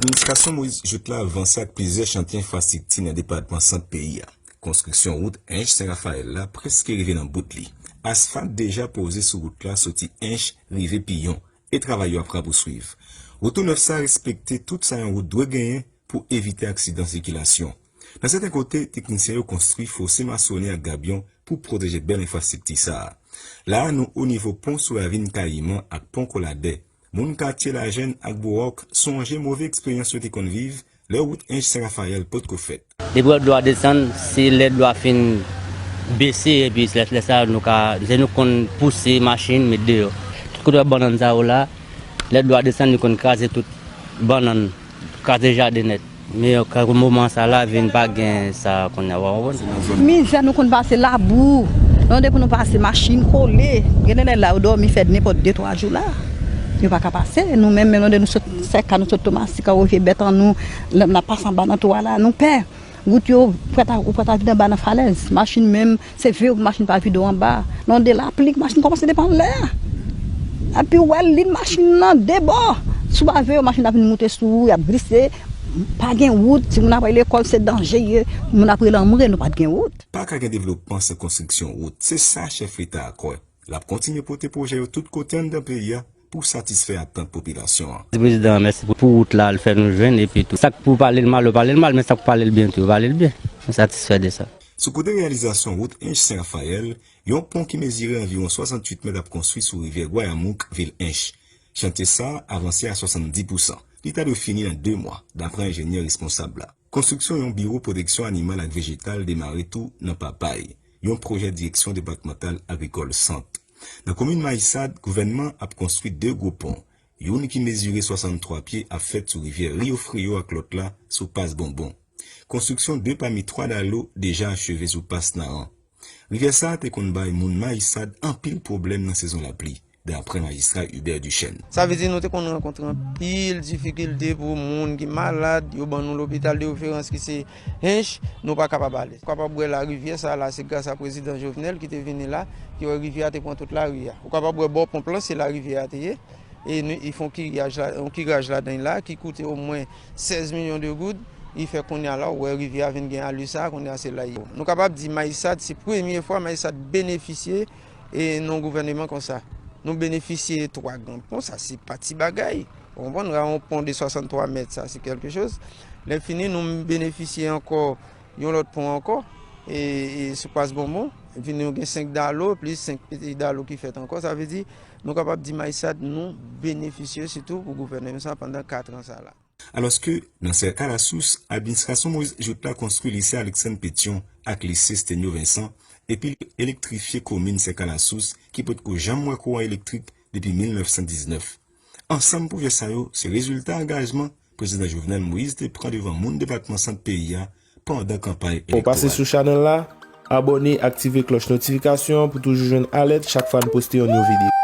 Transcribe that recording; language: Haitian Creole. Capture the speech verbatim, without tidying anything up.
Administrasyon Moïse Jouthe la vanse ak plizyè chantye enfrastrikti nan depatman Sant peyi a. Konstriksyon wout Ench Sen Rafayèl la prèske rive nan bout li. Asfalt deja poze sou wout la soti Ench rive Piyon, e travay yo ap rapouswiv. Wout tou nèf sa respekte tout sa yon wout dwe genyen pou evite aksidan sikilasyon. Nan sèten kote, teknisyen yo konstwi fose masonri ak gabyon pou pwoteje bèl enfrastrikti sa a. La a, nou onivo pon sou ravin Kayiman ak pon Koladè. Moun katye Lajèn ak Bowòk sonje move eksperyans yo te konn viv lè wout Ench Sen Rafayèl potko fèt. Depi lè dlo a desann, se lè dlo a fin bese, epi lè, lè sa a, nou ka, se nou konn pouse machin, met deyò. Tout kote w wè bannann sa yo la, lè dlo a desann, li konn kraze tout bannann, kraze jaden nèt. Men, ka moman sa la, vin pa gen sa kounye a, w konprann? Mizè nou konn pase, labou. Nan depi nou pase, machin kole. Gen de nèg la, yo dòmi fè nenpòt de, twa jou la. Yo pa ka pase. Nou menm, menm nan de nou sot Sèka, nou sot Tomasik, an rive bèt an nou, lè n ap pase anba nan tou a la, nou pè. Wout yo, ou prèt a, ou prèt a vide anba nan falèz. Machin menm, se veye machin pa vide w anba. Nan de lapli, machin kòmanse depann lè a. Epi w wè lin machin nan de bò. Si w pa veye, machin ap vin moute sou ou, y ap glise. Pa gen wout, timoun ap al lekòl, se danje ye. Moun ap rele anmwe, nou pa t gen wout. Pa ka gen devlopman san konstriksyon wout. Se sa chèf Leta a kwè. L ap kontinye pote pwojè yo tout kote anndan peyi a pou satisfè atant popilasyon an. Prezidan an, mèsi pou, pou wout la, l fè nou jwenn, epi tou. Sa k pou pale l mal, yo pale l mal, men sa k pou pale l byen tou, yo pale l byen. Nou satisfè de sa. Sou kote reyalizasyon wout Ench Sen Rafayèl, yon pon ki mezire anviwon swasanntuit mèt ap konstwi sou rivyè Gwayamouk, vil Ench. Chantye sa a avanse a swasanndis pousan. Li ta dwe fini nan de mwa, dapre enjenyè responsab la. Konstriksyon yon biwo pwoteksyon animal ak vejetal demare tou nan Papay, yon pwojè Direksyon Depatmantal Agrikòl Sant. Nan komin Mayisad, gouvènman ap konstwi de gwo pon, youn ki mezire swasanntwa pye ap fèt sou rivyè Rio Frio ak lòt la sou Pas Bonbon. Konstriksyon de pami twa dalo deja acheve sou Pas Naran. Rivyè sa a te konn bay moun Mayisad anpil pwoblèm nan sezon lapli, dapre majistra Hubert Duchesne. Sa vle di nou te konn rankontre anpil difikilte pou moun ki malad, yo ban nou lopital de referans ki se Ench, nou pa kapab ale. Ou kapab wè larivyè sa a la, se gras a prezidan Jovenel ki te vini la, ki wè rivyè a te pran tout lari a. Ou kapab wè bò ponp lan, se larivyè a te ye. E nou, y fè yon kiraj la, yon kiraj ladan l la ki koute omwen sèz milyon de goud. Y fè kounye a la, ou wè rivyè a vin gen alè sa, kounye a se la l ye. Nou kapab di Mayisad, se premye fwa Mayisad benefisye e nan yon gouvèneman konsa. Nou benefisye twa gran pon, sa se pa ti bagay. Ou konprann, yon pon de swasanntwa mèt, sa se kèlke choz. Lè fini, nou benefisye ankò yon lòt pon ankò, e, e sou Pas Bonbon. Epi nou gen senk dalo, plis senk piti dalo ki fèt ankò. Sa vle di, nou kapab di Mayisad, nou benefisye sitou pou gouvèneman sa pandan kat an sa la. Alòske, nan Sèka Lasous, administrasyon Moïse Jouthe la konstwi lise Alexandre Pétion ak lise Stenio Vincent, epi l elektrifye komin Sèka Lasous ki potko janm wè kouran elektrik depi mil nèf san diznèf. Ansanm pwojè sa yo se rezilta angajman Prezidan Jovenel Moïse te pran devan moun depatman Sant peyi a pandan kanpay elektoral. Ou pase sou chanèl la, abòne, aktive klòch notifikasyon pou toujou jwenn alèt chak fwa n poste yon nouvo videyo.